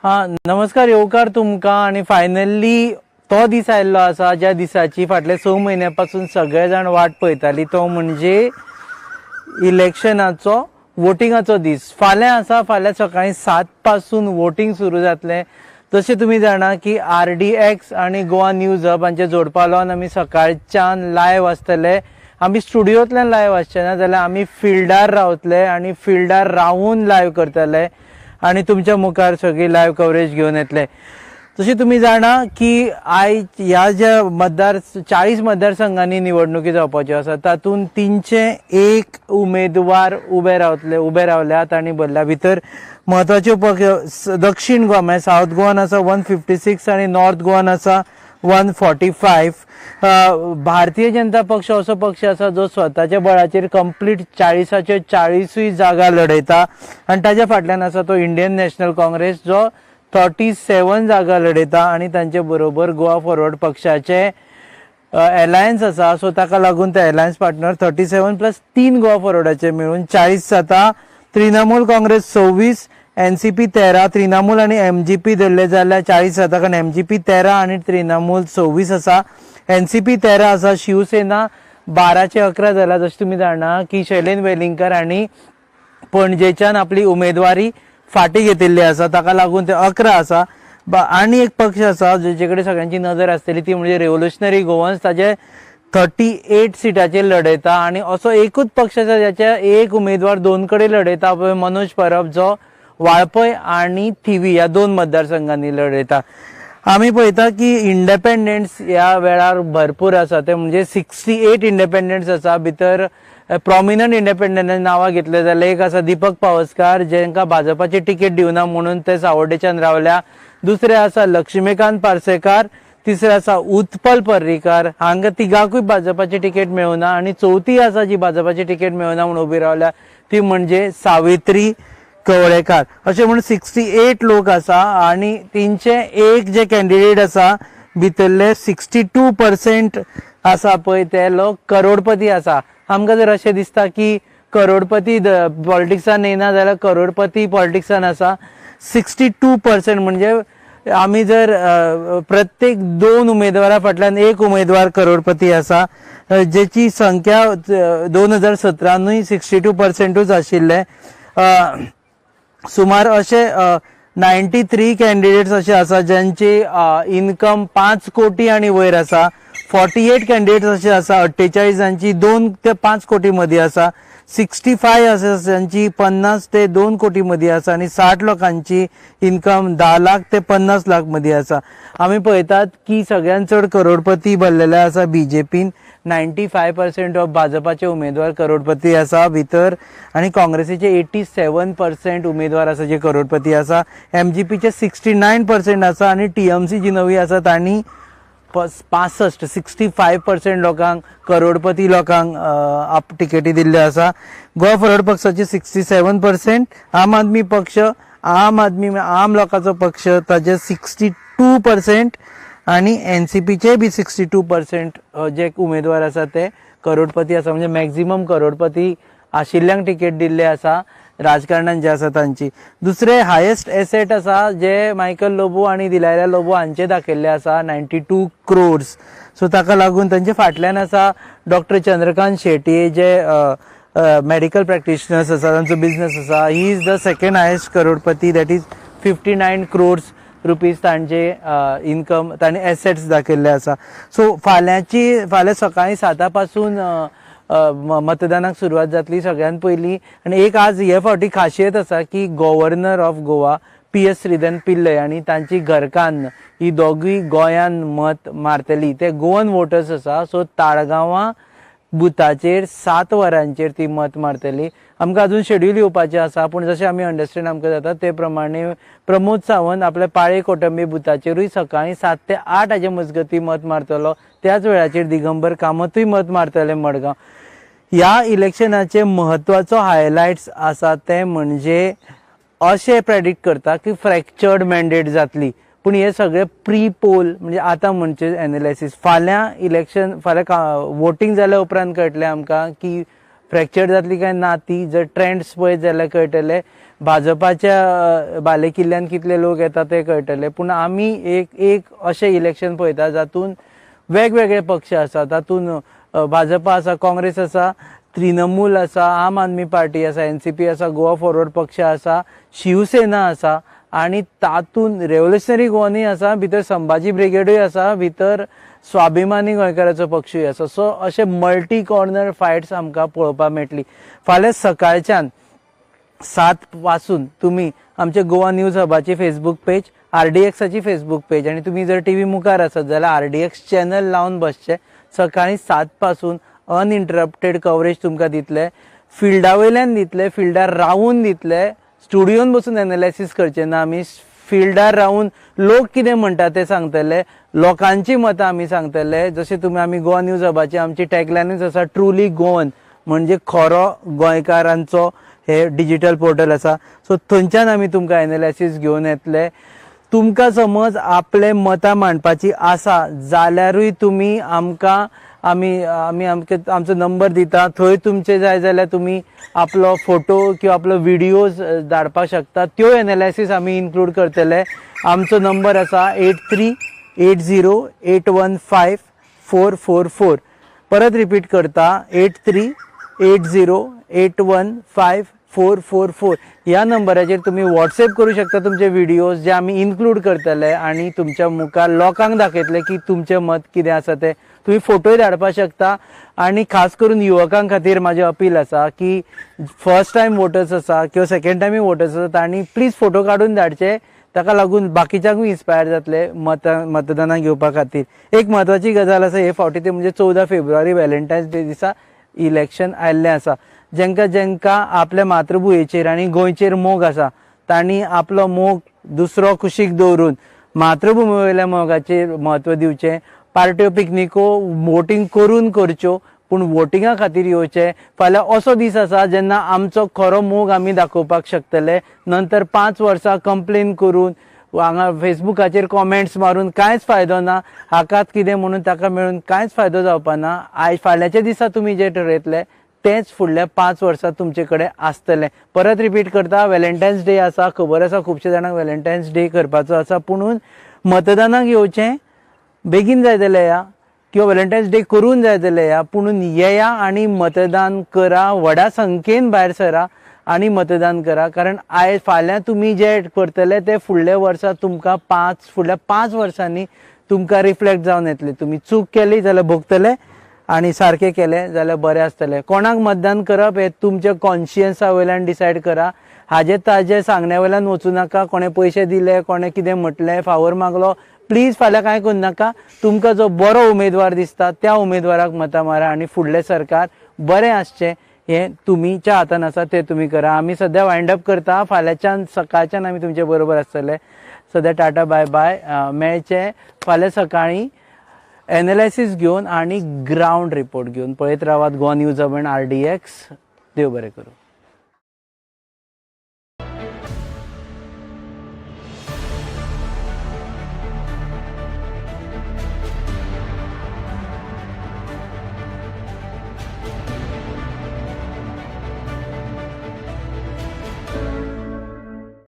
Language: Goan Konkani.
हा, नमस्कार, येवकार तुमकां. आनी फायनली तो दीस आयिल्लो आसा ज्या दिसाची फाटले 6 म्हयन्या पासून सगळे जाण वाट पळयताली, तो म्हणजे इलेक्शनाचो वोटिंगाचो दीस फाल्यां आसा. फाल्यां सकाळी 7 पासून वोटिंग सुरू जातलें. जशें तुमी जाणा की RDX आनी गोवा न्यूज हब हांचे जोडपालवान आमी सकाळच्यान लायव्ह आसतले. आमी स्टुडियोंतल्यान लायव्ह आसचे ना, जाल्यार आमी फिल्डार रावतले आनी फिल्डार रावून लायव्ह करतले आनी तुमच्या मुखार सगळी लायव्ह कवरेज घेवन येतले. जशें तुमी जाणा की आयज ह्या ज्या मतदार 40 मतदारसंघांनी निवडणुकी जावपाच्यो आसा, तातूंत 301 उमेदवार उबे रावतले, उबे रावल्यात आनी भरल्या. भितर म्हत्वाच्यो पक्ष दक्षिण गोवा म्हळ्यार सावथ गोवान आसा 156 आनी नॉर्थ गोवान आसा 145. भारतीय जनता पक्ष असो पक्ष आसा जो स्वताच्या बळाचेर कंप्लीट 40च्यो 40 जागा लढयता आनी ताच्या फाटल्यान आसा तो इंडियन नॅशनल काँग्रेस जो 37 जागा लढयता आनी तांचे बरोबर गोवा फॉरवर्ड पक्षाचे एलायन्स आसा. सो ताका लागून ते एलायन्स पार्टनर 37 प्लस 3 गोवा फॉरवर्डाचे मेळून 40 जाता. तृणमूल काँग्रेस 26, NCP 13, Trinamool आनी MGP धरले जाल्यार 40 जाता, कारण MGP 13 आनी तृणमूल 26 आसा. NCP 13 आसा. शिवसेना 12चे 11 जाला. जशें तुमी जाणा की शैलेन वेलिंगकर हांणी पणजेच्यान आपली उमेदवारी फाटी घेतिल्ली आसा, ताका लागून ते 11 आसा. आनी एक पक्ष आसा जेचे कडेन सगळ्यांची नदर आसतली, ती म्हणजे रेव्होल्युशनरी गोवन्स. ताजे 38 सिटाचेर लढयता आनी असो एकूच पक्ष आसा ज्याचे एक उमेदवार 2 कडेन लढयता, मनोज परब जो वाळपय आनी थिवी ह्या 2 मतदारसंघांनी लढयता. आमी पळयता की इंडिपेंडन्स ह्या वेळार भरपूर आसा, ते म्हणजे 68 इंडिपेंडन्स आसा. भितर प्रॉमिनंट इंडिपेंडंट नांवां घेतले जाल्यार एक आसा दीपक पावसकार, जेंका भाजपाची तिकेट दिवना म्हणून ते सावर्डेच्यान रावल्या. दुसरे आसा लक्ष्मीकांत पार्सेकार, तिसरे आसा उत्पल पर्रीकार, हांगा तिगाकूय भाजपाची तिकेट मेळुना. आनी चवथी आसा जी भाजपाची तिकेट मेळुना म्हणून उबी रावल्या ती म्हणजे सावित्री कवळेकार. अशें म्हणून 68 लोक आसा आनी 301 जे कॅन्डिडेट आसा भितरले 62% आसा पळय ते लोक करोडपती आसा. आमकां जर अशें दिसता की करोडपती पॉलिटिक्सान येना जाल्यार करोडपती पॉलिटिक्सान आसा. 62% म्हणजे आमी जर प्रत्येक 2 उमेदवारा फाटल्यान एक उमेदवार करोडपती आसा, जेची संख्या 2017 62% आशिल्ले. सुमार अशे 93 कॅन्डिडेट्स अशे आसा ज्यांची इन्कम 5 कोटी आनी वयर आसा. 48 कॅन्डिडेट्स अशे आसा 48 जांची 2 ते 5 कोटी मदीं आसा. 65 आसा जांची 50 ते 2 कोटी मदीं आसा आनी 60 लोकांची इन्कम 10 लाख ते 50 लाख मदीं आसा. आमी पळयतात की सगळ्यांत चड करोडपती भरलेले आसा बीजेपीन. 95% ऑफ भाजपाचे उमेदवार करोडपती आसा भितर आनी काँग्रेसीचे 87% उमेदवार आसा जे करोडपती आसा. MGPचे 69% आसा आनी TMC जी नवी आसा तांणी 65 65% लोकांक करोडपती लोकांक आप तिकेटी दिल्ल्यो आसा. गोवा फॉरवर्ड पक्षाचे 67%, आम आदमी पक्ष, आम आदमी आम लोकांचो पक्ष ताजे 62% आनी NCPचे बी 62% जे उमेदवार आसा ते करोडपती आसा. म्हणजे मॅक्झिमम करोडपती आशिल्ल्यांक तिकेट दिल्ले आसा राजकारणान जे आसा तांची. दुसरे हायेस्ट एसेट आसा जे मायकल लोबो आनी दिलायला लोबो हांचे दाखयल्ले आसा 92 क्रोर्स. सो ताका लागून तांचे फाटल्यान आसा डॉक्टर चंद्रकांत शेट्ये जे मेडिकल प्रॅक्टिशनर्स आसा, तांचो बिजनस आसा. He is the second highest crorepati, that is 59 crores rupees तांचे इन्कम तांणी एसेट्स दाखयल्ले आसा. सो फाल्यां सकाळी 7 पासून मतदानाक सुरवात जातली सगळ्यात पयलीं. आनी एक आज हे फावटी खासियत आसा की governor of Goa PS Sreedharan Pillai आनी तांची घरकान्न ही दोगूय गोंयान मत मारतली. ते गोवन वोटर्स आसा. सो ताळगांवां बुथाचेर 7 वरांचेर ती मत मारतली. आमकां अजून शेड्यूल येवपाचें आसा, पूण जशें आमी अंडरस्टँड आमकां जाता ते प्रमाणे प्रमोद सावंत आपल्या पाळे कोटंबी बुथाचेरूय सकाळी 7 ते 8 हाजे मजगती मत मारतलो. त्याच वेळाचेर दिगंबर कामतूय मत मारतले मडगांव. ह्या इलेक्शनाचे म्हत्वाचो हायलायट्स आसा ते म्हणजे अशें प्रेडिक्ट करता की फ्रॅक्चर्ड मॅन्डेट जातली, पूण हे सगळे प्री पोल म्हणजे आतां म्हणचे एनालिसीस. फाल्यां इलेक्शन, फाल्यां वोटींग जाल्या उपरांत कळटलें आमकां की फ्रॅक्चर जातली काय ना ती जर ट्रेंड्स पळयत जाल्यार कळटले, भाजपाच्या बालेकिल्ल्यान कितले लोक येता ते कळटले. पूण आमी एक एक अशें इलेक्शन पळयता जातून वेगवेगळे पक्ष आसा, तातूंत भाजपा आसा, काँग्रेस आसा, तृणमूल आसा, आम आदमी पार्टी आसा, एनसीपी आसा, गोवा फॉरवर्ड पक्ष आसा, शिवसेना आसा आनी तातूंत रेव्होल्युशनरी गोवनूय आसा, भितर संभाजी ब्रिगेडूय आसा, भितर स्वाभिमानी गोंयकाराचो पक्षूय आसा. सो अशे मल्टी कॉर्नर फायट्स आमकां पळोवपाक मेळटली. फाल्यां सकाळच्यान 7 पासून तुमी आमचे गोवा न्यूज हबाची फेसबूक पेज, RDXाची फेसबूक पेज आनी तुमी जर टीव्ही मुखार आसत जाल्यार RDX channel लावन बसचे. सकाळी 7 पासून अनइंटरप्टेड कवरेज तुमकां दितले, फिल्डा वयल्यान दितले, फिल्डार रावून दितले, स्टुडियोन बसून एनालिसीस करचे ना, आमी फिल्डार रावून लोक कितें म्हणटा ते सांगतले, लोकांची मतां आमी सांगतले. जशें तुमी आमी गोवा न्यूज हबाची आमची टॅगलायनूच आसा ट्रुली गोवन, म्हणजे खरो गोंयकारांचो हे डिजिटल पोर्टल आसा. सो थंयच्यान आमी तुमकां एनालिसीस घेवन येतले. तुमकां समज आपले मतां मांडपाची आसा जाल्यारूय तुमी आमकां आमी आमी आमचो नंबर दिता, थंय तुमचे जाय जाल्यार तुमी आपलो फोटो किंवा आपलो व्हिडियोज धाडपाक शकता, त्यो एनालिसीस आमी इन्क्लूड करतले. आमचो नंबर आसा 8380 815 444. परत रिपीट करता, 8380 815 444. ह्या नंबराचेर तुमी वॉट्सएप करूं शकता तुमचे व्हिडियोज जे आमी इन्क्लूड करतले आनी तुमच्या मुखार लोकांक दाखयतले की तुमचें मत कितें आसा तें. तुमी फोटोय धाडपाक शकता. आनी खास करून युवकां खातीर म्हाजें अपील आसा की फर्स्ट टायम वोटर्स आसा किंवा सेकंड टायमूय वोटर्स आसा तांणी प्लीज फोटो काडून धाडचे, ताका लागून बाकीच्यांकूय इन्स्पायर जातले मतदानाक घेवपा खातीर. एक म्हत्वाची गजाल आसा हे फावटी, ती म्हणजे 14 फेब्रुवारी व्हॅलेंटायन्स डे दिसा इलेक्शन आयिल्लें आसा. जेंका जेंका आपल्या मातृभुंयेचेर आनी गोंयचेर मोग आसा तांणी आपलो मोग दुसरो कुशीक दवरून मातृभुमी वयल्या मोगाचेर म्हत्व दिवचें. पार्ट्यो पिकनिको वोटींग करून करच्यो, पूण वोटिंगा खातीर येवचें. फाल्यां असो दीस आसा जेन्ना आमचो खरो मोग आमी दाखोवपाक शकतले. नंतर 5 वर्सां कंप्लेन करून हांगा फेसबुकाचेर कॉमेंट्स मारून कांयच फायदो ना, हाकाच कितें म्हणून ताका मेळून कांयच फायदो जावपा ना. आयज फाल्यांच्या दिसा तुमी जें ठरयतले तेंच फुडल्या 5 वर्सां तुमचे कडेन आसतलें. परत रिपीट करता, व्हॅलेंटायन्स डे आसा, खबर आसा खुबशे जाणांक व्हॅलेंटायन्स डे करपाचो आसा, पुणून मतदानाक येवचें बेगीन जाय जाल्यार या किंवा व्हॅलेंटायन्स डे करून जाय जाल्यार या, पुणून येया आनी मतदान करा, व्हडा संख्येन भायर सरा आनी मतदान करा. कारण आयज फाल्यां तुमी जे करतले ते फुडल्या वर्सा तुमकां फुडल्या 5 वर्सांनी तुमकां रिफ्लेक्ट जावन येतले. तुमी चूक केली जाल्यार भोगतले आनी सारकें केलें जाल्यार बरें आसतलें. कोणाक मतदान करप हें तुमच्या कॉन्शियन्सा वयल्यान डिसायड करा, हाजे ताजे सांगण्या वयल्यान वचूं नाका. कोणें पयशे दिले, कोणें कितें म्हटलें, फावर मागलो, प्लीज फाल्यां कांय करनाका. तुमकां जो बरो उमेदवार दिसता त्या उमेदवाराक मतां मारा आनी फुडलें सरकार बरें आसचें हें तुमीच्या हातान आसा तें तुमी करा. आमी सद्या वायंड अप करता, फाल्यांच्यान सकाळच्यान आमी तुमचे बरोबर आसतले. सद्या टाटा बाय बाय, मेळचें फाल्यां सकाळीं एनालिसीस घेवन आनी ग्रावंड रिपोर्ट घेवन. पळयत रावात गोवा न्यूज हब आनी RDX. देव बरें करूं.